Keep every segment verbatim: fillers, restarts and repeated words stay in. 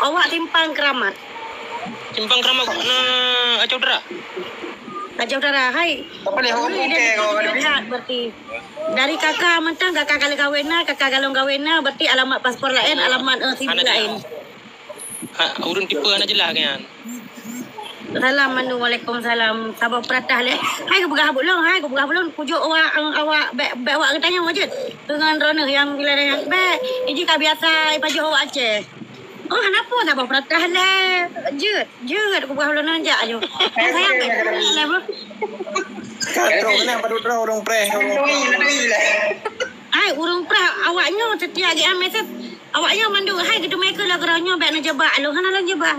Awak Simpang Keramat. Simpang Keramat na Aceh Utara? Aceh Utara, hai. Apa dia? Orang Putih kau kali ni? Berarti dari kakak mentang, kakak kali kawin na, kakak galong kawin na, berarti alamat paspor lain, alamat, eh, sibuk lain. Ha, ureueng tipe hana jeulaih kan? Salam mandu, waalaikumsalam. Saboh peurintah lé. Hai, geupeugah buet lôn, hai, geupeugah buet lôn. Kujok awak, awak bèk, bèk awak geutanyoe jeuet. Deungon droeneuh nyang bila nyang bèk. Iji ka biasa ipajoh awak Aceh. Oh, hana peue saboh peurintah lé. Jeuet, jeuet geupeugah buet lôn jak aju. Sayang bèk lé, bro. Ka trok keunan padub droe ureueng preh. Hai, ureueng preh awak nyoe setiap GM message. Awak nyoe mandum hai geuteumé keu lagu nyoe bèk neujebak lôn, hana lôn jebak.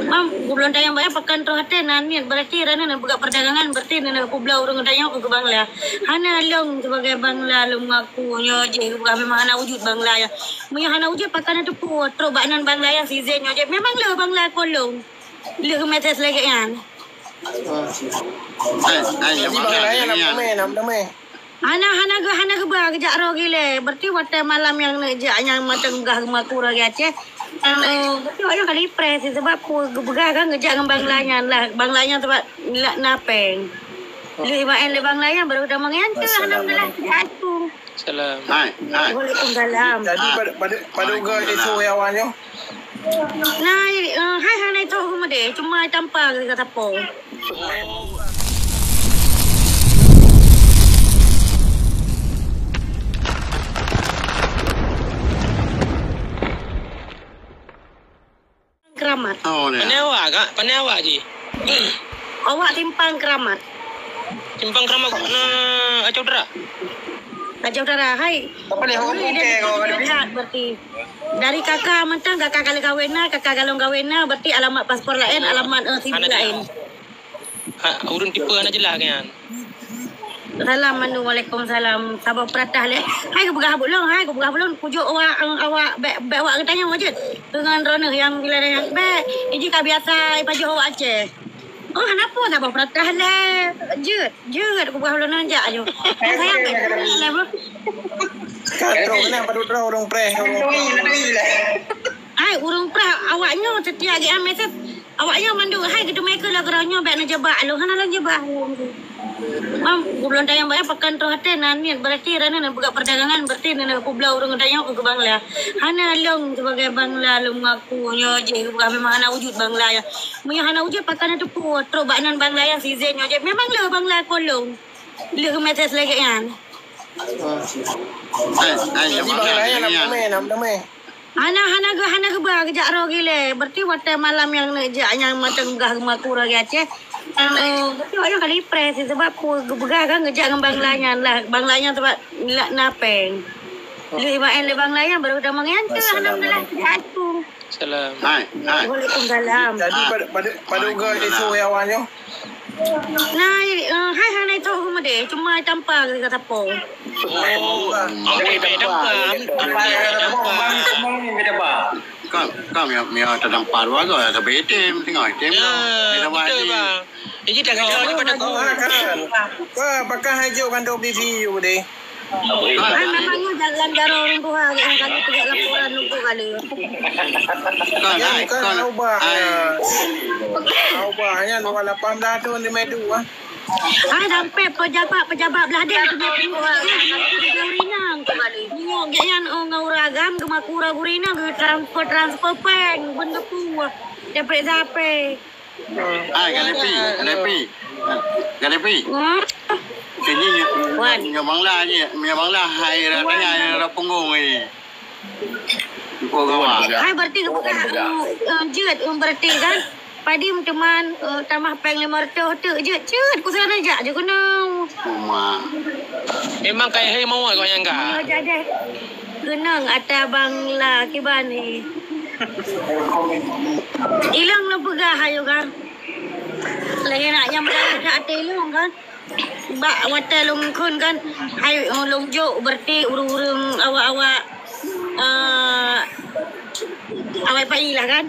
Mam, geublon tayang bak pakan troh até nan niet, berarti rana na peugah perdagangan, berarti na peubloe ureueng tayang keu Bangla. Hana lôn sebagai Bangla lôn mengaku nyoe jih bukan memang hana wujud Bangla ya. Meunyoe hana wujud pakan na teupeu trok bak nan Bangla ya season nyoe jih. Memang le Bangla kolong. Le message lagèe nyan. Hai, hai, jadi Bangla ya nak damai, nak damai. Hana, hana geu-, hana geuba geujak roh gilée. Berarti watée malam nyang neuk jak nyang mantong gah geumaku roh geuh Aceh. Oh, berarti awak nyoe ka dipreh sih, sebab peue geupeugah kan geujak ngon Bangla nyan lah. Bangla nyan sebab na péng. Lheueh maén lé Bangla nyan baru tamong nyan tu, alhamdulillah, geujak aku. Salam. Hai, hai. Waalaikumsalam. Jadi pada, pada, pada uga isu awak nyoe. Nah, eh, hai, hai, na itoh keumudeh, cuma tampa ke kata po. Keramat. Oh, ni. Pandai awak, Kak? Pandai awak ji? Awak Simpang Keramat. Simpang Keramat na Aceh Utara? Aceh Utara, hai. Apa dia? Orang Putih kau kali ni? Berarti dari kakak mentang, kakak kali kawin na, kakak galong kawin na, berarti alamat paspor lain, alamat, eh, sibuk lain. Ha, ureueng tipe hana jeulaih kan? Salam mandu, waalaikumsalam. Saboh peurintah lé. Hai geupeugah buet lôn, hai geupeugah buet lôn. Kujok awak, awak bèk, bèk awak geutanyoe jeuet. Deungon droeneuh nyang bila nyang bèk. Iji ka biasa ipajoh awak Aceh. Oh, hana peue saboh peurintah lé. Jeuet, jeuet geupeugah buet lôn jak aju. Sayang bèk lé, bro. Ka trok keunan padub droe ureueng preh. Hai, ureueng preh awak nyoe setiap GM message. Awak nyoe mandum hai geuteumé keu lagu nyoe bèk neujebak lôn, hana lôn jebak. Mam, geublon tayang bak pakan troh até nan niet, berarti rana na peugah perdagangan, berarti na peubloe ureueng tayang keu Bangla. Hana lôn sebagai Bangla lôn mengaku nyoe jih bukan memang hana wujud Bangla ya. Meunyoe hana wujud pakan na teupeu trok bak nan Bangla ya season nyoe jih. Memang le Bangla kolong. Le message lagèe nyan. Hai, hai, jadi Bangla ya nak damai, nak damai. Hana, hana geu-, hana geuba geujak roh gilée. Berarti watée malam nyang neuk jak nyang mantong gah geumaku roh geuh Aceh. Oh, berarti awak nyoe ka dipreh sih, sebab peue geupeugah kan geujak ngon Bangla nyan lah. Bangla nyan sebab na, na péng. Lheueh maén lé Bangla nyan baru tamong nyan tu, alhamdulillah, geujak aku. Salam. Hai, hai. Waalaikumsalam. Jadi pada, pada, pada uga isu awak nyoe. Nah, eh, hai, hai, na itoh keumudeh, cuma tampa ke kata po. Oh, tampa, tampa, tampa, tampa. Kan, kan, mia, mia tadampa dua go, tapi item, tengok item. Ya, betul, bang. Ini tak kena daripada aku. Wah, pakai hijau kan dua B B U deh. Hai, memang nyoe dalam jaroe ureueng tuha nyang kali peugah laporan untuk kali. Kon, hai, kon, ubah. Hai. Ubah, nyan dua lapan belas thon di Medu, ah. Hai, sampai pejabat-pejabat belah deh, pejabat Gurinang. Nyoe geuh nyan, oh, ngon ureueng agam, geumaku ureueng Gurinang, geutransfer, transfer péng, benda tu. Sampai-sampai. Hai, Galepi, Galepi. Galepi. Hmm? Kini nyo, nyo Bangla je, nyo Bangla hai raya, hai raya punggong ni. Kau gawa. Hai, berarti bukan, eh, jeuet, eh, berarti kan? Padi teuma, eh, tamah péng lima ratus tu, jeuet, jeuet, ku sana jak je kena. Memang kai hai mau kau nyangka. Jadi, keunong ata Bangla kiban ni. Ilong lôn peugah ayo kan. Lagi nak nyang berada ata ilong kan. Bak watée lôn kheun kan, hai, lôn jok berarti ureueng-ureueng awak-awak, eh, awai pai lah kan.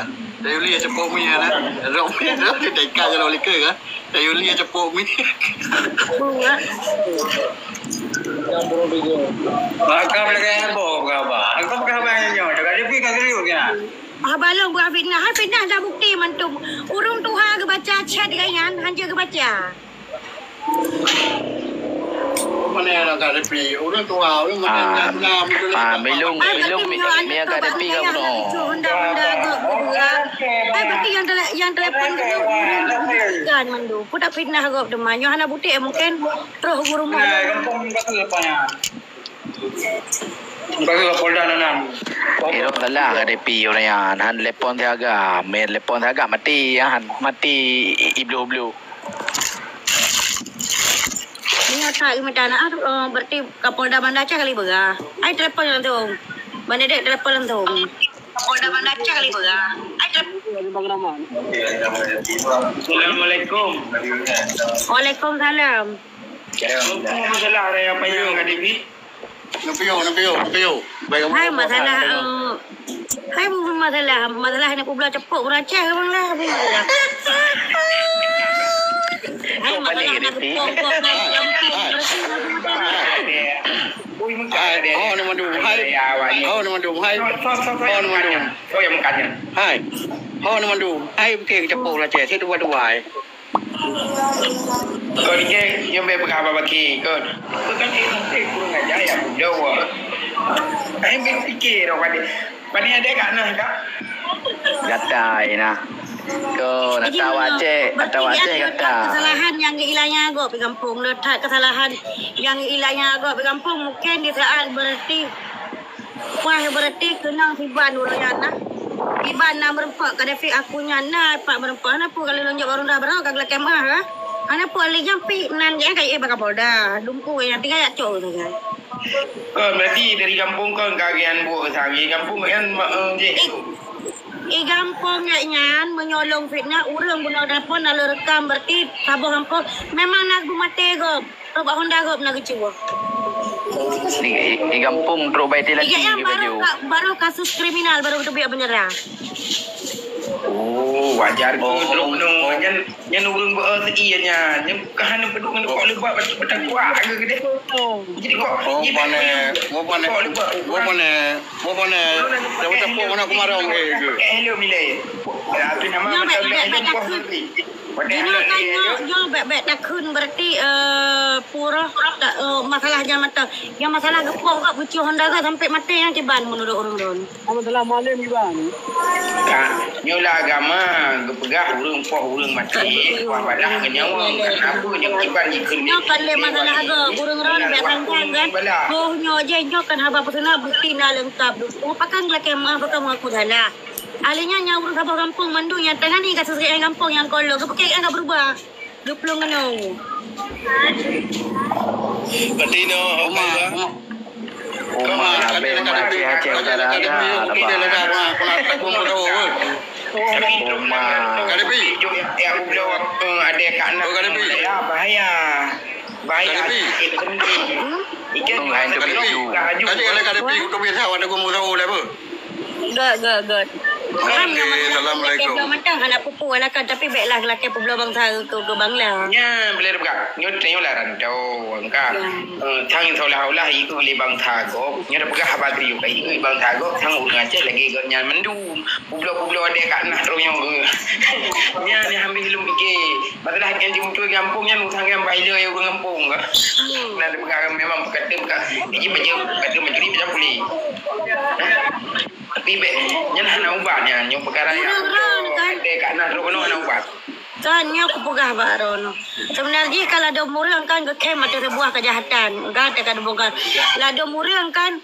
ya. Tayue li ya ceupok mi ya na. Rok mi tu di teka je lo likeu kan. Tayue li ya ceupok mi. Makam lagi heboh kaba. Engkau pakai haba nyoe. Dekat depi ka serius ya. Haba lôn buah fitnah. Hai fitnah dah bukti mantum. Ureueng tuha geubaca chat gaya nyan, hana geubaca. Mana yang nak depi? Ureueng tuha, ureueng mana Ah, yang nak ah, milung, Hai, milung, berarti mi, nyoe mi aneuk agak tu depi bak ka ayah bunoe. Nak lucu honda-honda gop geupeugah. Hai, berarti yang tele-, yang telepon tu ureueng nak menjatuhkan mandu. Pun tak fitnah gop teuma. Nyoe hana butek mungkin roh guru Nah, mah. Kampung batu apa ya? Batu Polda Nanam. Iro salah ka depi ureueng nyan. Han telepon siaga. Meh telepon siaga mati, han mati i-, iblu-blu. Nyoe that geumeutana, ah, eh, berarti Kapolda Banda Aceh kali beurah. Ai telepon langsung. Banda Dek telepon langsung. Kapolda Banda Aceh kali beurah. Ai telepon. Assalamualaikum. Waalaikumsalam. Apa masalah raya payung, Kak Devi? Neupiyôh, neupiyôh, neupiyôh. Hai masalah, eh, hai bukan masalah, masalah ni pula cepuk urang Aceh memang lah, bukan masalah. Hai masalah nak kepok-kepok nak gampang bersih macam-macam. Hai, ho ni mandum, hai. Ho ni mandum, hai. Ho ni mandum. Hai. Ho ni mandum. Hai, bukan cepuk urang Aceh, saya dua-dua, eh. Kon ikei, nyoe bèk peugah haba baki, kon. Kon kan ikei kurang ajar ya, budak awak. Ai bèk pikir dah pada. Pada ada kat nah, Kak? Gata, Ina. Kon, ata wacek, ata wacek gata. Kesalahan nyang geuilanya gob di gampông. Le that kesalahan nyang geuilanya gob di gampông, mungkin di saat berarti Wah, berarti keunong siban ureueng nyan na. Siban na meureumpok, ka David aku nyan na, pat meureumpok. Hana peue ka lôn jok barô dah barô, ka geulakèe meuah, ha? Hana peue lé jampi nan, nyan ka ié bak Kapolda. Dumpeue nyan tinggai jak cok sagai. Kon, berarti dari gampông kon ka geuian buet sagai. Gampông nyan, eh, jih. I, i gampông nyan, meunyoe lôn fitnah, ureueng bunoe gampông na lôn rekam, berarti saboh gampông memang na geumaté gob. Trok bak Honda gob na geucuba. Di, di gampông trok bak T L T. Iya, yang baru, ka, baru kasus kriminal, baru teubiet penjara. Oh, wajar ke trok nyoe. Nyan, nyan ureueng beu-, eh, seuiya nyan. Nyan bukan hana peduli ngon kok leubak, betul, betul kuat ke gede. Jadi kok, oh, mana, oh, mana, oh, mana, oh, mana. Dah betul mana aku marah, eh, ke? Pakai helm ni, leh. Ya, tu nama. Nyoe bèk, bèk, bèk takheun. Nyoe kan nyoe, nyoe bèk-bèk takheun, berarti, eh, pura, eh, masalah jam mata. Nyang masalah geupoh gob geucue Honda gob sampai maté nyang kiban meunurot ureueng droen. Apa salah malem kiban? Ka, nyoe lah agama geupeugah ureueng poh ureueng maté, poh balah ngon nyawa, bukan apa nyang kiban jikheun. Nyoe kan lé masalah gob, ureueng droen bèk sangkang kan. Boh nyoe jih nyoe kan haba peuseunang bukti na leungkap. Pakon lakèe meuah, pakon mengaku salah. Ahli nyan nyang ureueng saboh gampông mandum nyang tangani kasus nyang gampông nyang kon lôn. Geupeuke nyang ka beurubah. Geuplueng keunoe. Berarti no, Uma, Uma. Uma, habéh Uma Aceh, Aceh Utara dah, Uma. Uma. Bahaya. Bahaya. Tadi ada kali pi, untuk biasa ada gomong tahu dah apa? Gèt, gèt, gèt. Okey, assalamualaikum. Lakèe bloe mantong hana pupu walakan, tapi bèk lah lakèe peubloe bansa keu, keu Bangla. Nyan, boleh buka. Nyoe, nyoe lah rantau, angka. Ya. Eh, tang seolah-olah ikut lé bansa gob. Nyoe dah peugah haba serius, ikut bansa gob, tang ureueng Aceh lagèe gobnyan mandum. Peubloe-peubloe adèe kat nah roh nyoe. Nyan, nyan ambil lôn pikir. Masalah nyan jeuet muncul gampông nyan, usah nyan bahila ya ureueng gampông ka. Hmm. Nah, dia peugah memang peukata, peukata. Jadi, baca, baca mencuri, baca pulih. Tapi bèk, nyan hana ubat nyan. Nyoe peukara nyang ureueng droen kan? Dek kat nah droe keunoe hana ubat. Kan nyoe kupeugah bak droen. Seubeuna jih ka ladôm ureueng kan geukhém ateueh seubuah keujahatan. Kan teuka dibongkar. Ladôm ureueng kan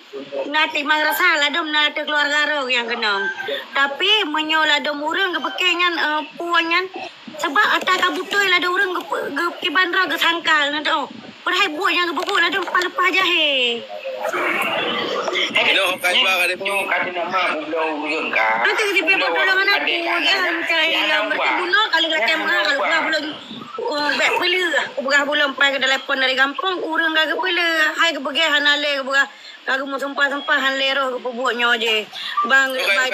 na timang rasa, ladôm na ateueh keuluwarga droe nyang keunong. Tapi meunyoe ladôm ureueng geupeuke nyan, eh, puon nyan, sabab ata ka beutôi ladôm ureueng geupe-, geukiban droe geusangkal na teuh. Padahai buet nyang geupeubuet ladôm leupah-leupah jahé. Nyoe ka iba ka nyoe ka nama bulo ureueng ka. Nanti kita pergi bulo tolong anak adek ku, ka ya, anak. Macam yang berarti bulo kali kata mah, kalau bukan bulo, uh, bèk peuleuh. Aku peugah bulo empat ke telepon dari gampông, ureueng ka geupeuleuh. Hai geupeugah hana lé, geupeugah ka geumeusumpah-sumpah, han lé roh geupeubuet nyoe jih. Bang, bang,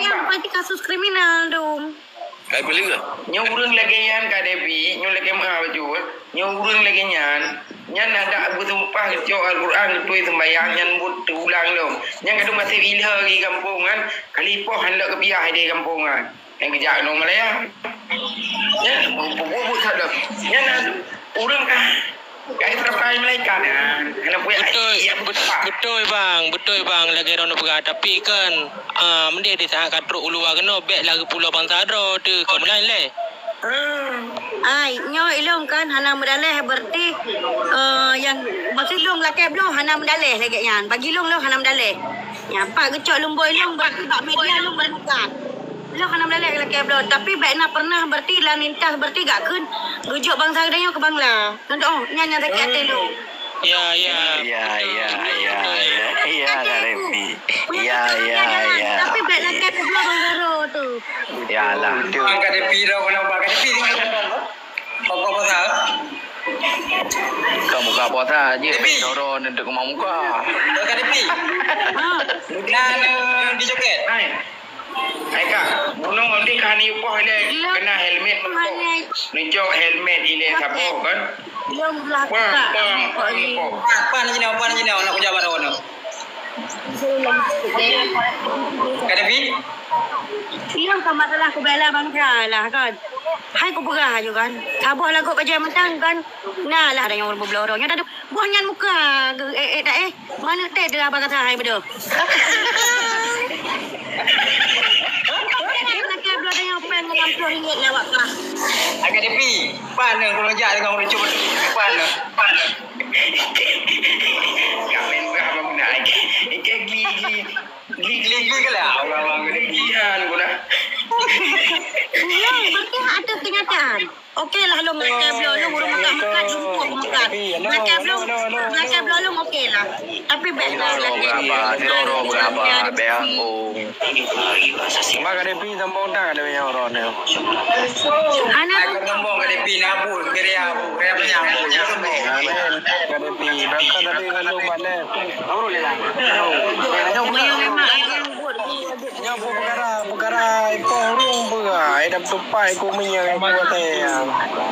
yang pasti kasus kriminal tu. Kai peuleuh. Nyoe ureueng lagèe nyan ka Devi, nyoe lagèe meu'ah bacut. Nyoe ureueng lagèe nyan, nyan adak beusumpah geucok Al-Quran, geutôi seumbahyang, nyan buet teuulang lom. Nyan kadang maséh ilha di gampông nyan, kali poh han lok geupiah di gampông nyan. Nyang geujak ngon Malaya. Nyan, bu-, bu-, bu-, bu-, lom. Nyan ureueng ka Ka geuteupai malaikat nyan, keuneuk buya. Beutôi, bet-, beutôi bang, beutôi bang, lagèe droeneuh peugah. Tapi kan, ah, meudeh di saat ka trok u luwa keunoe, bèk lagèe pulo bansa droe teuh, ka meulaén lé. Hmm. Ai, nyoe ilôn kan hana meudaleh, berarti, eh, nyang maksud lôn lakèe bloe hana meudaleh lagèe nyan. Bagi lôn, lôn hana meudaleh. Nyan pat geucok lumbôi lôn, berarti bak media lôn beureuneukan. Lôn hana meulakée lakée bloe, tapi bék na pernah berarti lam lintas berarti gak kheun geujok bansa geutanyoe keu Bangla. Contoh, oh, nyan nyang sakét até lôn. Ya, ya. Ya, ya, ya, ya, ya, Kak Devi. Ya, ya, ya. Tapi bék lakée keu bloe bansa tu. Yalah. Bang Kak Devi dah, bang Kak Devi tinggal. Apa pasal? Buka-buka puasa je. Devi. Dorong untuk kemau muka. Bang Kak Devi. Ha. Nah, nah, di joget. Hai. Hai, Kak, gunong nanti kah ni upah ilée kena helmet meuko. Neujok helmet ilée saboh kan? Wah, wah, wah. Pan, pan jinoe, pan jinoe, nak kujabat awak tu. Kak Devi? Iya, kan masalah kubela bangsa lah kan. Hai kupeugah aju kan. Saboh lagu bajée mantang kan. Nah lah ada nyang ureuëng beubloe roh. Nyoe tadi buah nyan muka. Eh, eh, tak eh. Mana teh dah abang kata hai bedo. Nak kaya bedo dengan pen dengan puluh ringgit lewat kah. Agak depi. Pan ni kalau jak dengan ureuëng cuba. Pan ni. Pan ni. Kami murah abang nak. Ikan gigi. Gigi-gigi ke lah. Orang-orang gigi. Gigian guna. Iya, berarti ada kenyataan. Oke lah, lôn makai bloe, lôn ureuëng meukat-meukat, lôn pok meukat. Makai bloe, makai bloe lôn oke lah. Tapi bék lah lagi. Berapa? Berapa? Berapa? Bang Kak Depi sambung tak ada yang orang ni? Hana. Aku sambung Kak Depi, nak bu, kira ya bu, kira apa yang bu, ya bu. Amin. Kak Depi, berangkat tadi lalu mana? Memang ada yang buat. Nyoe peukara, peukara ipoh ureuëng peue, ai dam tupai ku meunyoe ipoh watée.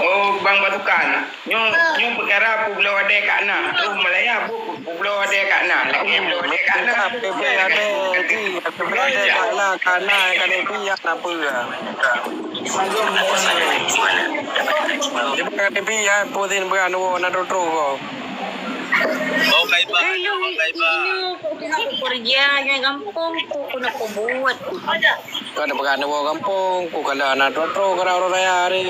Oh, bang batukan. Nyoe, nyoe peukara peubloe wadée ka na. Troh Malaya bu peubloe wadée ka na. Lagée bloe wadée ka na. Peubloe wadée ji, peubloe wadée ka na, ka na, ka na piyak na peue. Jadi ka na piyak, peue tin peue na troh-troh ko. Oh, Kaiba. Hello, Kaiba. Kerja nyoe gampông ku keuneuk kubuet. Ka na peugah neuwoe gampông, ku kala na troh-troh keu ureuëng raya hari.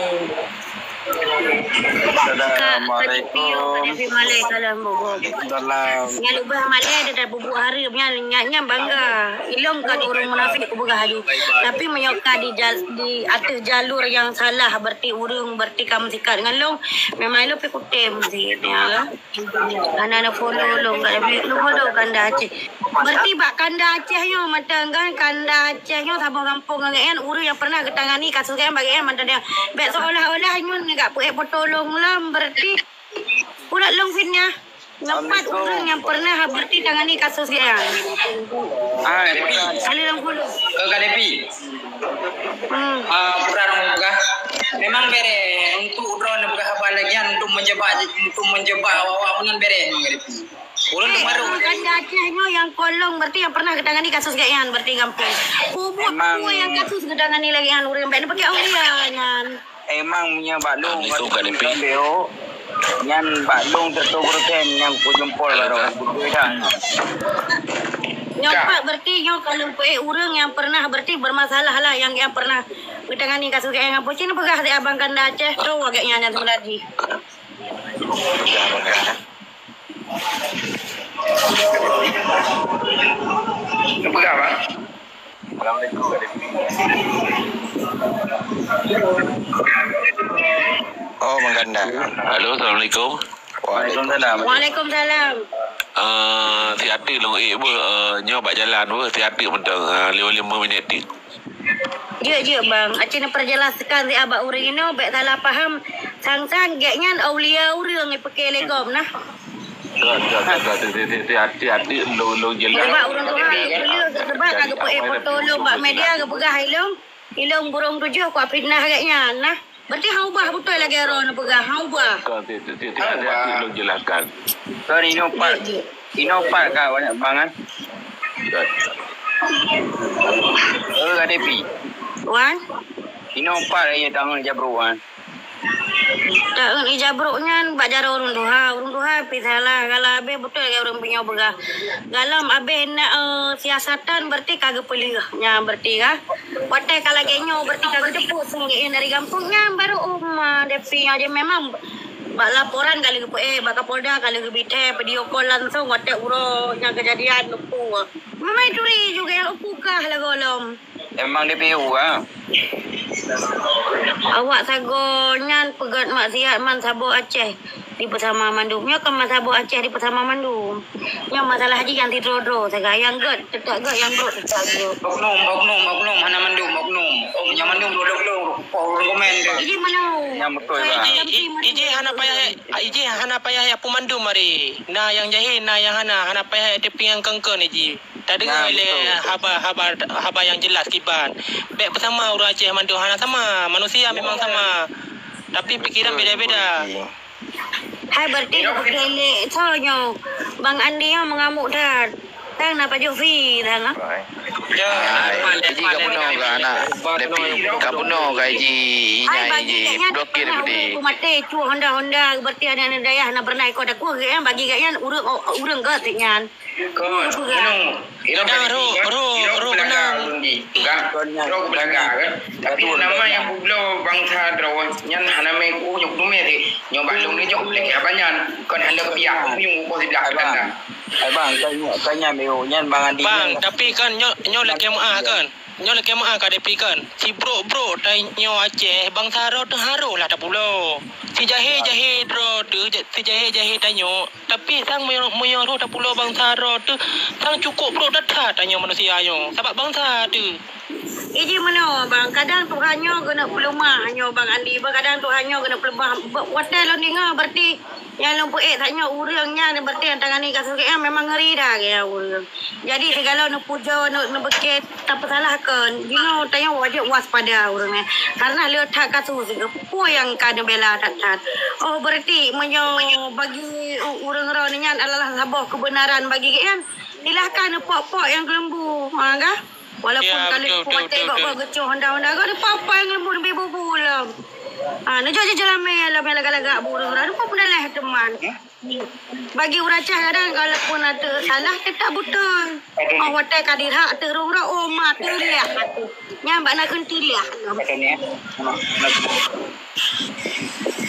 Assalamualaikum. Waalaikumsalam. Nyan leubeh malée dah bubuet hari nyan, nyan, nyan bangga. Ilong kan ureuëng munafik kupeugah aju. Tapi meunyoe ka di jal-, di ateueh jalur nyang salah, berarti ureuëng, berarti ka meusikat ngon long, memang ilong pi kutem sih, ya. Hana na follow lôn, Kak Depi. Lôn follow kanda Aceh. Berarti bak kanda Aceh nyoe mantong kan, kanda Aceh nyoe saboh gampông ngon gobnyan, ureuëng nyang pernah geutangani kasus gobnyan bak gobnyan mantong. Bék seolah-olah nyoe gak peuék peutulông lom, berarti ulat lôn fitnah. Nyoe pat ureuëng nyang pernah berarti tangani kasus gobnyan. Hai, Depi. Saleuem lôn follow. Eh, Kak Depi. Hmm. Ah, peugah lôn peugah. Memang bereh untuk droe neupeugah haba lagée nyan untuk menjebak, untuk menjebak awak-awak meunan bereh memang, Kak Depi. Ureuëng tu baru. Kanda Aceh nyoe nyang kolong berarti nyang pernah geutangani kasus gobnyan berarti gampông. Kubuet peue nyang kasus geutangani lagée nyan ureuëng bék neupakai aulia nyan. Emang meunyoe bak lôn, Assalamualaikum, Kak Depi. Nyan bak lôn seratus persen nyang kujempol baroe. Beutôi dah. Nyoe pat berarti nyoe kalau peuék ureuëng nyang pernah berarti bermasalah lah nyang, nyang pernah geutangani kasus gobnyan. Pocin peugah di abang kanda Aceh tu agak nyan nyang sebenarnya. Peugah, Bang. Assalamualaikum, Kak Devi. Oh, mengganda. Halo, assalamualaikum. Waalaikumsalam. Waalaikumsalam. Ah, si Atik lôn ék beuh, ah, nyoe bak jalan beuh, si Atik mantong, ah, lima, lima minit ti. Jeuet, jeuet, bang. Aci neuperjelaskan siat bak ureueng inoe, bék salah paham. Sang-sang gét nyan aulia ureueng ipeuke lé gob nah. Dah, dah, dah, dah, dah, dah, dah, hati-hati, lôn, lôn jelas. Sebab ureueng tuha geupeuleue, sebab ka geupeuék foto lôn bak media, geupeugah ilôn, ilôn burông tujoh kuat fitnah gét nyan nah. Berarti hana ubah beutôi lagèe droeneuh peugah, hana ubah. Hana ubah. Hati-hati, lôn jelaskan. Sorry, inoe pat. Jeuet, jeuet. Inoe pat ka banyak bangai. Eh, Kak Devi. Wan? Inoe pat, ya, tangan jabrok, wan. Tangan jabrok nyan bak jaroe ureueng tuha. Ureueng tuha pih salah. Kalau habéh beutôi lagèe ureueng nyoe peugah. Galom habéh na, eh, siasatan berarti ka geupeuleueh. Nyan berarti ka. Watèe ka lagèe nyoe, berarti ka geuteupeue sunggoh dari gampông nyan, baru uma Devi nyoe je memang bak laporan ka lheueh geupeuék, bak Kapolda ka lheueh geubri thèe, video call langsung watèe uroe nyang keujadian lumpur. Memang turi juga nyang lumpur kah lagoe lom. Memang D P U ah. Awak sagoe nyan peugét maksiat man saboh Aceh dipeusama mandum. Nyoe kan man saboh Aceh dipeusama mandum. Nyoe masalah jih nyang sidroe-droe sagai. Nyang gét teutap gét, nyang brok teutap brok. Oknum, oknum, oknum, hana mandum, oknum. Oh, nyang mandum droe-droe, poh ureueng komen tu. Iji mana? Nyang beutôi, Bang. Iji, iji hana payah, iji hana payah ya peumandum hari. Na nyang jahé, na nyang hana, hana payah ya teupiang kengken iji. Tadeungoe lé haba, haba, haba nyang jeulaih kiban. Bèk peusama ureueng Aceh mandum, hana sama, manusia memang sama. Tapi pikiran beda-beda. Hai, berarti bukan lé soe nyoe. Bang Andi nyoe mengamuk that. Tang na pajoh fi tang ah. Iji ka bunoe ka anak Depi, ka bunoe ka iji, inya iji blokir budi. Maté cu honda-honda berarti aneuk-aneuk dayah na pernah ikot aku, bagi gak nyan ureueng, ureueng gét nyan. Kon, gunong. Kadang roh, roh, roh benang. Roh belaga kan. Tapi nama nyang peubloe bansa droe nyan hana mé ku nyok tumé deh. Nyoe bak lôn ni jok lagèe haba nyan. Kon hana piah nyung ukoh siblah kandang. Hai bang, kanya, kanya meo nyan bang Andi. Bang, tapi kan nyoe, nyoe lagèe meuah kan. Nyoe lagèe meuah ka Depi kan. Sibrok-brok tanyoe Aceh, bansa droe teuh harôh lah tapeulo. Sijahé-jahé droe teuh, sijahé-jahé tanyoe. Tapi sang meunyoe, meunyoe roh tapeulo bansa droe teuh, sang cukôp brok that-that tanyoe manusia nyoe, sabab bansa teuh. Iji meunoe bang, kadang Tuhan nyoe geuneuk peuleumah nyoe bang Andi, kadang Tuhan nyoe geuneuk peuleumah. Watèe lôn deungö berarti nyang lôn peuék that nyoe ureueng nyan berarti nyang tangani kasus K M memang ngeri dah gaya ureueng. Jadi sigala neupujoe, neu-, neubeukét tapeusalahkan. Jinoe tanyoe wajéb waspada ureueng nyan. Karena le that kasus, peue nyang ka neubela that-that. Oh, berarti meunyoe bagi u-, ureueng droeneuh nyan adalah saboh keubeunaran bagi geuh nyan, silahkan neupok-pok nyang keuleumbu. Ha, kah? Walaupun ka lheueh kumaté gok-gok geucok honda-honda gok, neupok-pok nyang keuleumbu neubri bubu lom. Ha, neujok jih jeulamé lom nyang lagak-lagak bu ureueng droeneuh, neupok peundaléh teuma. Bagi ureueng Aceh kadang walaupun na teusalah, teutap beutôi. Oh, watèe ka dirhak teuh rhueng-rhueng, oh, ma teuliah. Nyan bak na kheun teuliah.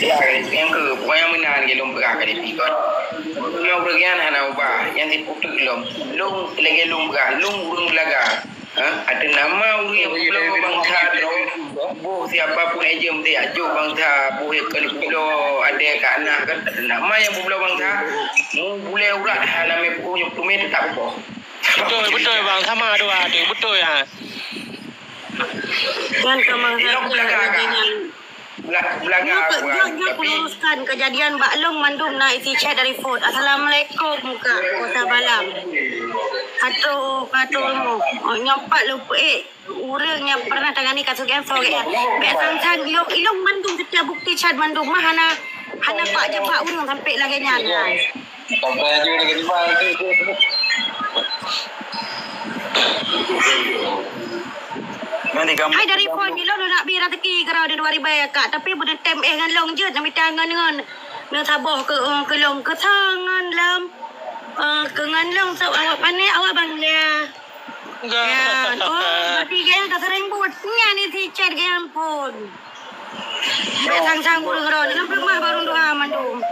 Ya, nyang keu, pokoknya meunan lagèe lôn peugah ka Depi kon. Nyoe ureueng nyan hana ubah, nyan siputeuk lom. Lôn lagèe lôn peugah, lôn ureueng beulaga. Ha? Ateueh nama ureueng nyang peubloe bansa droe, boh siapa pun ejeuem teuh jak jok bansa, boh nyang ka peubloe adèe ka na kan. Ateueh nama nyang peubloe bansa, meubulèe urat hana mé peue nyang teumé teutap boh. Beutôi, beutôi bang, sama dua tu, beutôi ah. Nyan ka meuhadap lagèe nyan. Bela-, belaga aku, jok, jok, tapi luruskan kejadian bak lôn mandum na isi chat dari phone. Assalamualaikum, Kak. Kota Balam. Katu, katu ilmu. Oh, nyoe pat lôn peuék. Ureueng nyang pernah tangani kasus K M, so, K M. Bèk sang-sang ilôn, ilôn mandum setiap bukti chat mandum mah hana, hana pak jebak ureueng sampai lagèe nyan. Sampai aju lagi lima tu. Nanti kamu. Hai dari phone ni lôn nak bi rezeki keu droeneuh dua ribèe, Kak, tapi beudeutem éh ngon lôn jeuet, neumita ngon, ngon. Neusaboh keu, keu lôn, keu sang ngon lôn. Eh, keu ngon lôn, so awak pané, awak bangga. Enggak. Ya, oh, berarti gaya ka sering buat. Nyan isi chat gaya ampun. Bèk sang-sang ureueng droe, dalam rumah baru doa mandum.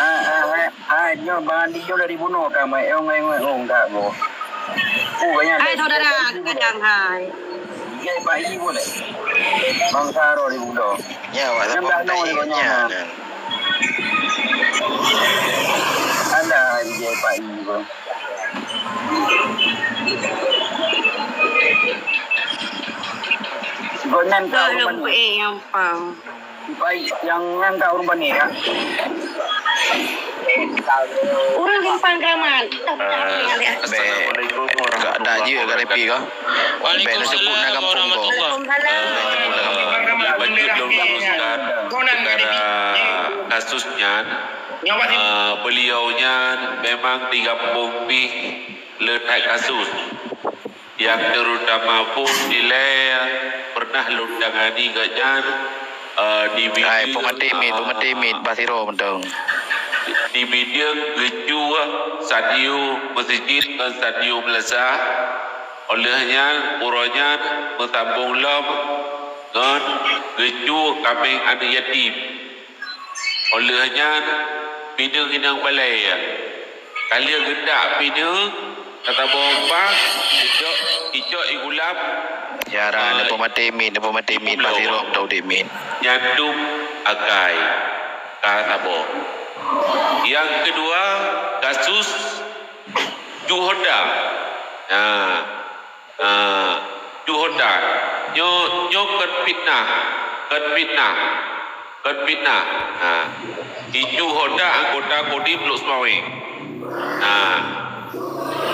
Ah, ah, ah, ah, nyoe Bang Andi nyoe dari bunoe ka mai, eh, ong, eh, ong, ong, ka go. Oh, banyak. Hai, saudara, kadang hai. Iya, Pak Ibu deh. Bangsa roh di bunoe. Ya, awak enam belas nol nyoe. Ada, iya, Pak Ibu. Gobnyan ka ureueng bani. Nyang ka ureueng bani, ya. Ureueng simpang keramat. Assalamualaikum warahmatullahi wabarakatuh. Ka ada je ka tapi ka. Waalaikumsalam warahmatullahi wabarakatuh. Bacut lôn luruskan perkara kasus nyan. Ah, beliau nyan memang di gampông pih le that kasus. Nyang terutama phôn ilèe pernah lôn tangani gobnyan, eh, di Hai, Bideueng, peumaté mit, peumaté mit, bah sidroe mantong. Di Bideueng geucue sadio meuseujid ngon sadio meulasah. Óh lheueh nyan, uroe nyan meusambông lom ngon geucue kaméng aneuk yatim. Óh lheueh nyan, pineung inong balèe. Ka lheueh geutak pineung, ka saboh umpang, geujok di Cok i gulap. Jara, ah, neupeumaté mic, neupeumaté mic, pasi rhom tau dek mic. Nyan dum akai ka saboh. Nyang keudua, kasus Ju Honda. Nah, ah, Ju Honda. Nyoe, nyoe kon fitnah. Kon fitnah. Kon fitnah. Ha. Ju Honda anggota Kodim Lhokseumawe. Ha.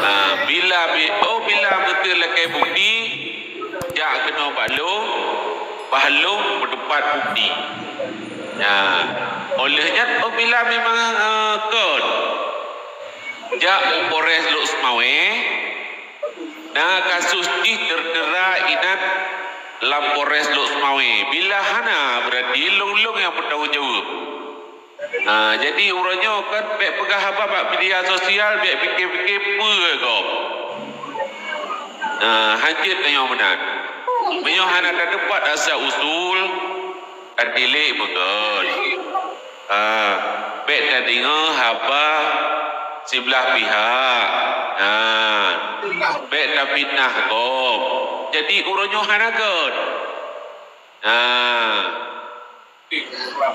Ha. Bila bi-, oh, bila meuteun lakée bukti, jak keunoe bak lôn, bah lôn peuteupat bukti. Ha. Óh lheueh nyan, oh, bila memang, eh, kon, jak u Polres Lhokseumawe, na kasus jih teutera inan lam Polres Lhokseumawe. Bila hana, berarti lôn-lôn nyang bertanggung jawab. Ha, jadi uroe nyoe kan bék peugah haba bak media sosial, bék pike-pike peue gob. Ha, hanjeuet tanyoe meunan. Meunyoe hana tateupat asal usul, tatilék beugöt. Ah, bék tadeungoe haba siblah pihak. Ah, bék tafitnah gob. Jadi uroe nyoe hana göt. Ah.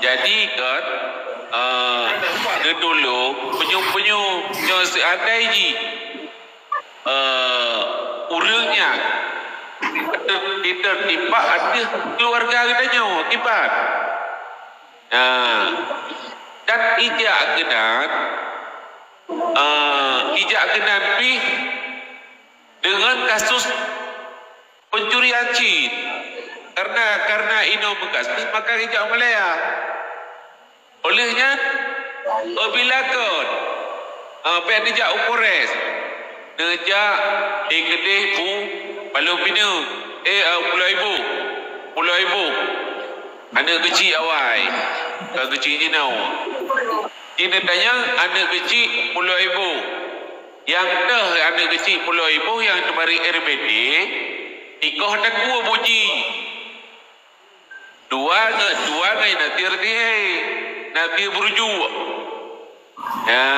Jadi kan, ah, neutulông peunyoe-peunyoe nyoe seuandai jih, eh, ureuëng nyan ter-, ditertibak ateueh keuluwarga geutanyoe akibat. Nah, dan ijak keunan, eh, ijak keunan pih deungon kasus pencurian cit. Karena, karena inoe meukasus, maka ijak u Malaya. Óh lheueh nyan, apabila kon, ah, bék neujak u Polres, neujak, eh, keudeh u Paloh Pineu, eh, ah, Pulo Iboh, Pulo Iboh. Aneuk keuchik awai, ka keuchik jinoe. Jineutanyong aneuk keuchik Pulo Iboh. Nyang teuh aneuk keuchik Pulo Iboh nyang teumari R B T, ikoh takue buji. Dua nge-, dua ngai natir tihé, natir beurujuk. Ya.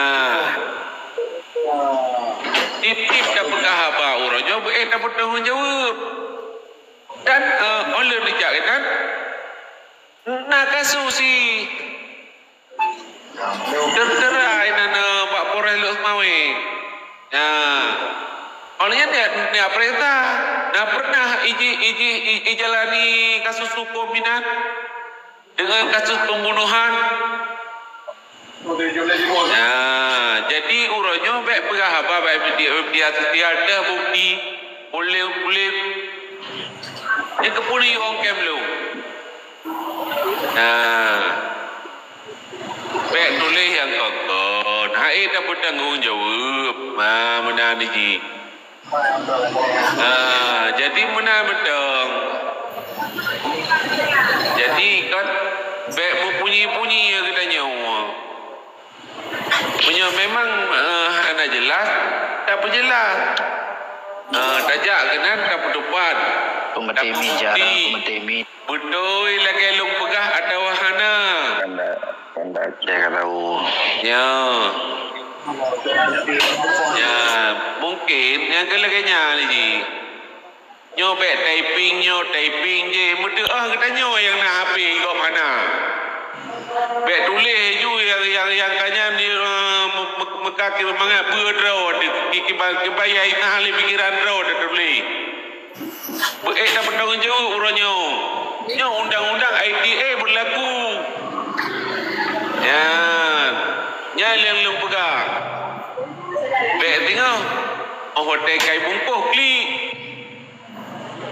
Tiep-tiep tapeugah haba uroe nyoe beu-éh tapeutanggong jaweueb. Dan, eh, óh lheueh neujak inan, na kasus si Teuntera inan bak Polres Lhokseumawe. Nah, awaknyan niat, niat peurintah. Nah, pernah iji, iji, i-, ijalani kasus huköm inan deungon kasus pembunuhan. Nah, jadi uroe nyoe bék peugah haba bak media, media sosial, teuh bukti, puléh-puléh. Nyan keupeue neuyue ongkém lom. Nah. Bék tuléh nyang kon-kon. Hai tapeutanggong jaweueb. Ma meunan jih. Ha, jadi meunan mantong. Jadi kan bék meupunyi-punyi geutanyoe. Meunyoe memang, eh, hana jeulaih, tapeujeulaih. Eh, tajak keunan tapeuteupat. Peumeutemi cara, peumeutemi. Beutôi lagée lôn peugah atawa hana? Tanda, tanda cek ka tahu. Ya. Ya, mungkin nyang keu lagée nyan jih. Nyoe bék typing, nyoe typing jih. Meudeuh geutanyoe nyang na H P gob hana. Bék tuléh ju nyang, nyang, nyang ka nyan, eh, me-, me-, meuka keu mangat beue droe, ki-, ki-, kiban, kiban nyang na lé pikeran droe tatuléh. Beu-ék tapeutanggong jaweueb uroe nyoe. Nyoe undang-undang I T E beurlaku. Nyan, nyan nyang lôn peugah. Bék singoh, óh watée kai bungkôh klik.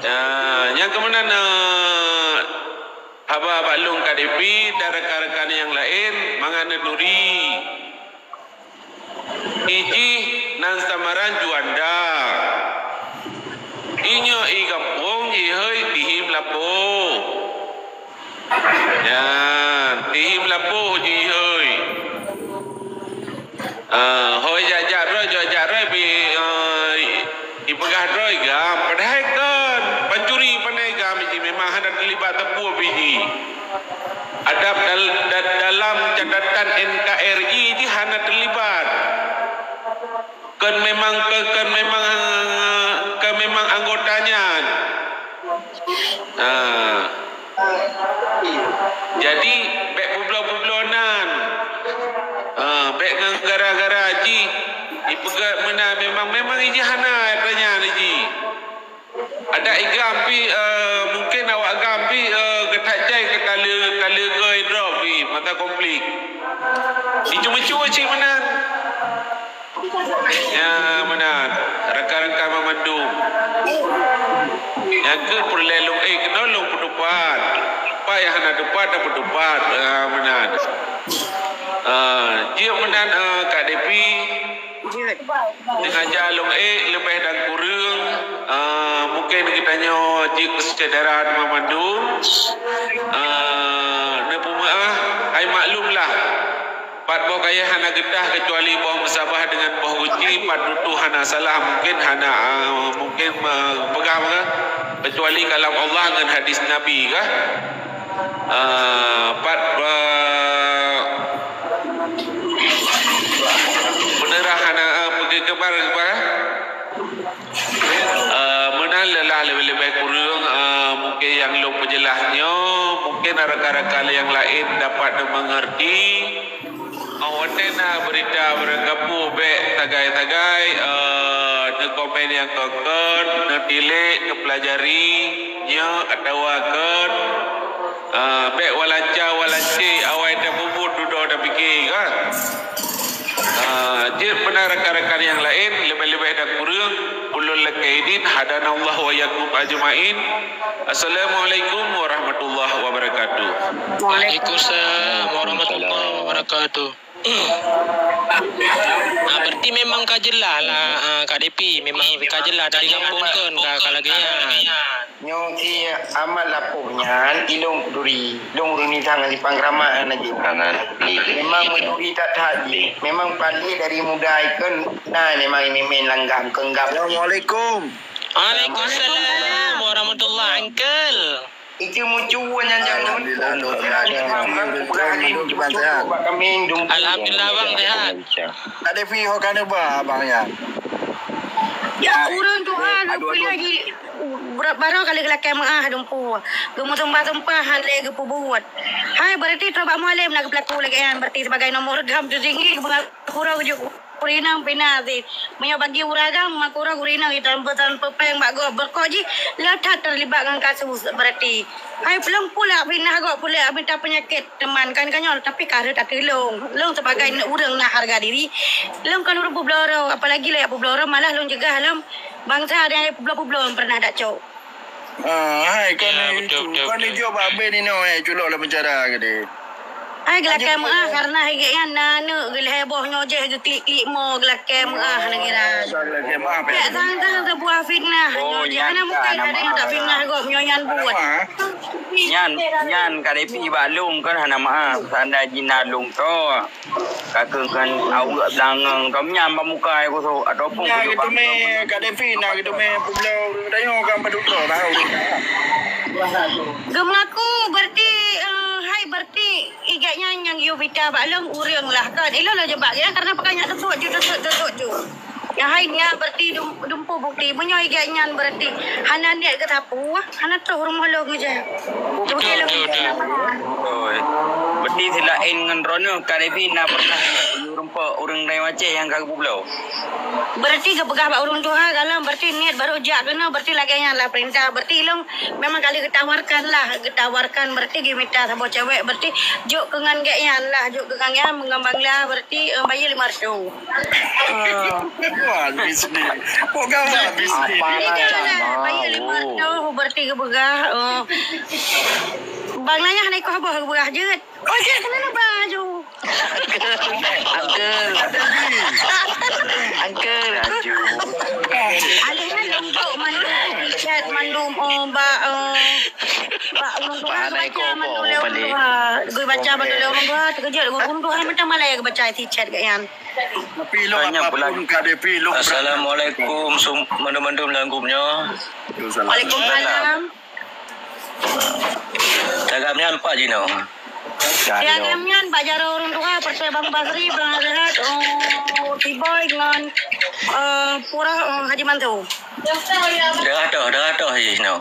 Nyan, nyang keumeunan, eh, haba bak lôn K D P dan rekan-rekan nyang laén mangat neuturi. Ijih nan samaran Juanda. Inyoe i gampông jihôi tihim lapôh. Nyan, tihim lapôh jihôi. Ah, hôi jak-jak droe, jak-jak droe bi, eh, ipeugah droe gam, padahai kon, pancuri pandai gam jih memang hana teulibat teupeu biji. Adab dal-, da-, dalam catatan N K R I jih hana teulibat. Kon memang, kon, kon memang, kon memang anggota Jadi, bèk peubloe-peubloe nan. Ah, bèk ngon gara-gara jih. Ipeugah meunan memang, memang ijih hana atra nyan jih. Adak i GAM pih, eh, mungken awak GAM pih, eh, geuthat jai keu kale-, kale goe droe pih masa konflik. Icu-micu cit meunan. Ya, meunan. Rakan-rakan banmandum. Nyang keuh peureulèe lôn ék keunoe lôn peutupat. Peue nyang hana tupat, tapeutupat. Ya, meunan. Ah, jeuet meunan, ah, Kak Devi. Jeuet. Sengaja lôn ék leubeh dan kureueng, ah, mungken geutanyoe jeuet keu syedara banmandum. Ah, neupeumeu'ah, ai maklum lah. Pat boh kayèe hana geutah keucuali boh meusabah deungon boh guci, pat tutoe hana salah, mungken hana, ah, mungken, ah, peugah, peugah, keucuali kalam Allah ngon hadis Nabi kah? Ah, pat, ah, Peuneurangan, eh, peugeukeubah, keubah. Eh, meunan leulah leubeh-leubeh kureueng, eh, mungken nyang lôn peujeulaih nyoe, mungken rakan-rakan nyang laén dapat neumeungeurti. Óh watèe na beurita barangkapeue bèk sagai-sagai, eh, neukomen nyang kon-kon, neutilék, neupeulajari nyoe atawa kon. Ah, bèk walanca-walancé awai tapubuet dudoe tapike, kan? Ah, jeuet meunan rakan-rakan nyang laén, leubeh-leubeh dan kureueng, ulôn lakèe idin, hadanallahu wa iyyakum ajmain. Assalamualaikum warahmatullahi wabarakatuh. Waalaikumsalam warahmatullahi wabarakatuh. Ah, berarti memang ka jeulaih lah, ah, Kak Devi. Memang ka jeulaih dari gampông kan, ka, ka lagèe nyan. Nyoe i amat lapoh nyan, ilôn kuduri. Lôn ureueng nizam ngon sipang keramat na jih. Memang meuduri that-that jih. Memang paléh dari muda ikon na memang imimin langgam, keunggam. Assalamualaikum. Waalaikumsalam warahmatullahi, Uncle. Itu mucu nyan, nyan. Alhamdulillah, alhamdulillah. Alhamdulillah, Bang, sehat. Kak Devi, ho ka neuba, Bang, ya? Ya, ureueng tuha, aduh, aduh, aduh. Lagi, baroe kali geulakèe meu'ah dumpeue. Geumeusumpah-sumpah, han lé geupeubuet. Hai, berarti trok bak Mualem na geupeulaku lagèe nyan, berarti sebagai nomor gam teutinggi, geupeulaku rot geujok. Gurèe inong pih na sit. Meunyoe bagi ureueng agam, meukeurah gurèe inong itam peusan peupéng bak gob beureukoh jih, leueh that teulibat ngon kasus, berarti. Hai, peulông pula fitnah gob peuleuk mita peunyakét teuma kan ka nyoe, tapi ka rhot ateueh lông. Lông sibagai ureueng na hareuga diri, lông kon ureueng peubloe droe, apalagi lagèe peubloe droe, malah lông cegah lom bansa nyang peubloe-peubloe pernah dak cok. Ah, hai, kon ya, betul, betul, kon betul. Ijok bak ben inoe, eh, culok lam penjara gede. Hai, geulakèe meu'ah karena hai geuh nyan na aneuk geulhèe boh nyoe jih geuklik-klik mo geulakèe meu'ah neugira. Geulakèe meu'ah, payah. Pihak sang-sang seubuah fitnah nyoe jih. Hana mungkin ada nyang tak fitnah gob nyoe nyan buet. Nyan, nyan Kak Devi bak lông kan hana meu'ah. Seandai jih na lông toh. Ka keuh kan aweuek beulangöng, ka meunyan bak muka ai kusok, ataupun kusok bak geuteumé, Kak Devi na geuteumé peubloe ureueng tanyoe ka padub droe tahu. Geumeulaku berarti, eh, hai berarti i gét nyan nyang geuyue fitnah bak lôn ureueng lah kan. Ilôn lôn jeubak gét nyan karena peugah nyan teusut ju, teusut, teusut ju. Nyang hai nyan berarti dum-, dumpeue bukti. Meunyoe i gét nyan berarti hana niet geusapeue, hana troh rumoh lôn ngeujak. Betul, betul, betul. Betul. Berarti silaén ngon droeneuh Kak Devi na pernah geureumpok ureueng laén Aceh nyang ka geupeubloe? Berarti geupeugah bak ureueng tuha galom, berarti niet barô jak keunoe, berarti lagèe nyan lah peurintah. Berarti ilôn memang kali geutawarkan lah, geutawarkan berarti geumita saboh cewek, berarti jok keu ngon gét nyan lah, jok keu ngon gét nyan meungon Bangla, berarti, eh, bayeue lima reutôh. Ah, wah, bisnis. Kok gawat bisnis? Apa macam mau? Bayeue lima reutôh, berarti geupeugah, eh, Bang Naya hana ikoh boh geupeugah jeuet. Oh, jeuet keuneuk neuba laju. Uncle. Uncle. Alèh nyan lôn jok mandum, chat mandum, eh, bak, eh, bak ureueng tuha geubaca mandum lé ureueng tuha. Geubaca mandum lé ureueng tuha, teukeujot ureueng tuha macam mana ya geubaca isi chat geuh nyan. Tapi ilôn apapun Kak Devi, ilôn. Assalamualaikum, sum-, mandum-mandum lam grup nyoe. Waalaikumsalam. Tagam nyan pat jinoe. Tagam nyan bak jaroe ureueng tuha, Percaya Bang Basri, Bang Rehat, oh, Tiboy ngon, eh, Pura, eh, Haji Mansur. Dah toh, dah toh jinoe.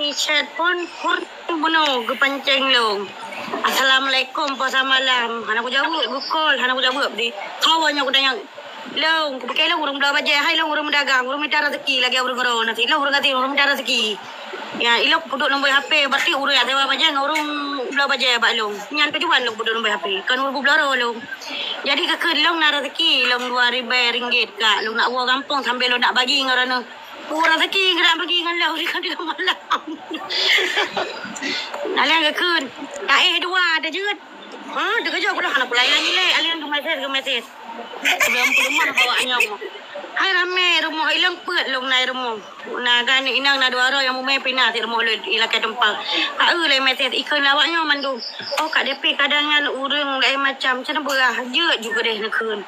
Di chat pun, pun bunoe geupancéng lôn. "Assalamualaikum, puasa malam." Hana kujaweueb, geucall, hana kujaweueb di. Kawan nyoe kutanyong, "Lôn, kupike lôn ureuëng bloe bajée, hai lôn ureuëng meudagang, ureuëng mita raseuki lagée ureuëng keudroe nasi. Lôn ureuëng gasien, ureuëng mita raseuki." Ya, ilôn kupeuduek nombor H P, berarti ureuëng nyang sewa bajée ngon ureuëng bloe bajée bak lôn. Nyan tujuan lôn peuduek nombor H P, kon ureuëng bloe lôn. Jadi geukheun lôn na raseuki lôn dua ribée ringgit ka lôn nak woe gampông sambil lôn nak bagi ngon droeneuh. Ureuëng raseuki keuneuk bagi ngon lôn di kandang malam. Alah geukheun, taéh dua ada jeuet. Ha, teukeujot kula hana kulayan ilée, alah geumesej, geumesej. Sebelum peuleumah awak nyoe. Hai ramé rumoh ilong peuet lôn nai rumoh. Na kan inong na dua droe nyang mumé pinah di rumoh lôn ilakée tumpang. Ka eu lé mesej ikheun lawak nyoe mandum. Oh, Kak Depi kadang nyan ureuëng laén macam, macam beurah jeuet ju keudeh neukheun.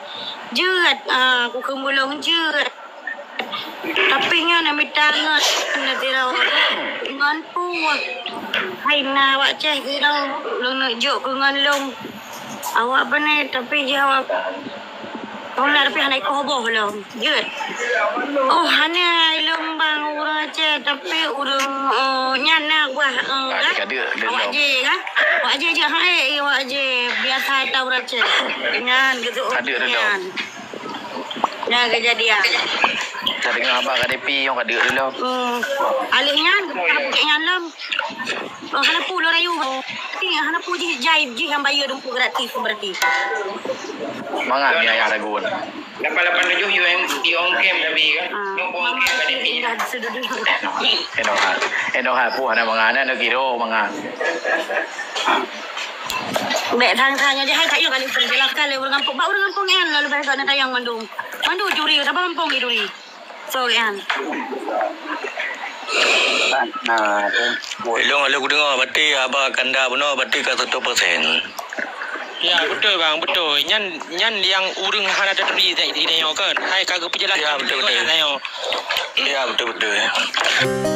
Jeuet, ah, kukheun bulong jeuet. Tapi nyoe na mita ngon na sidroe ngon puih. Hai na awak ceh sidroe lôn neuk jok keu ngon lôn. Awak beuné tapi jih awak Kong na tapi hana ikoh boh lom. Jeuet. Oh, hana ilong bang ureuëng Aceh tapi ureuëng, oh, nyan na buah, oh, Ah, kan? Kadeuek lom. Awak je kan? Awak je je hai, awak je biasa tahu ureuëng Aceh. Nyan gitu. Kadeuek lom. Nyan kejadian. Saya dengar abang Kak Depi yang kadeuek lom. Hmm. Alih nyan, nyan lom. Oh, hana pu lôn rayu. Ni hana pu jih jai jih nyang bayeue dumpuk gratis berarti. Mangat ni ayah ragu. Lapan lapan tujuh U M, U M K M tapi kan. Ah, Nyoe pun mama K M tu tadi. Indah di sudut dia. Enoha. Enoha pu hana mangat, nak kira mangat. Bèk sang-sang nyoe jih hai, kayue kali peujelaskan lé ureueng gampông. Bak ureueng gampông nyan lalu bèk keuneuk tanyong mandum. Mandum juri, saban gampông jih juri. So nyan. Nah, ilong lalu kudeungoe, berarti haba kanda bunoe, berarti ka seratus persen. Ya, beutôi bang, beutôi. Nyan, nyan nyang ureueng hana taturi di, di nyoe kan. Hai ka geupeujelaskan. Ya, beutôi, beutôi. Nyoe. Ya, beutôi, beutôi.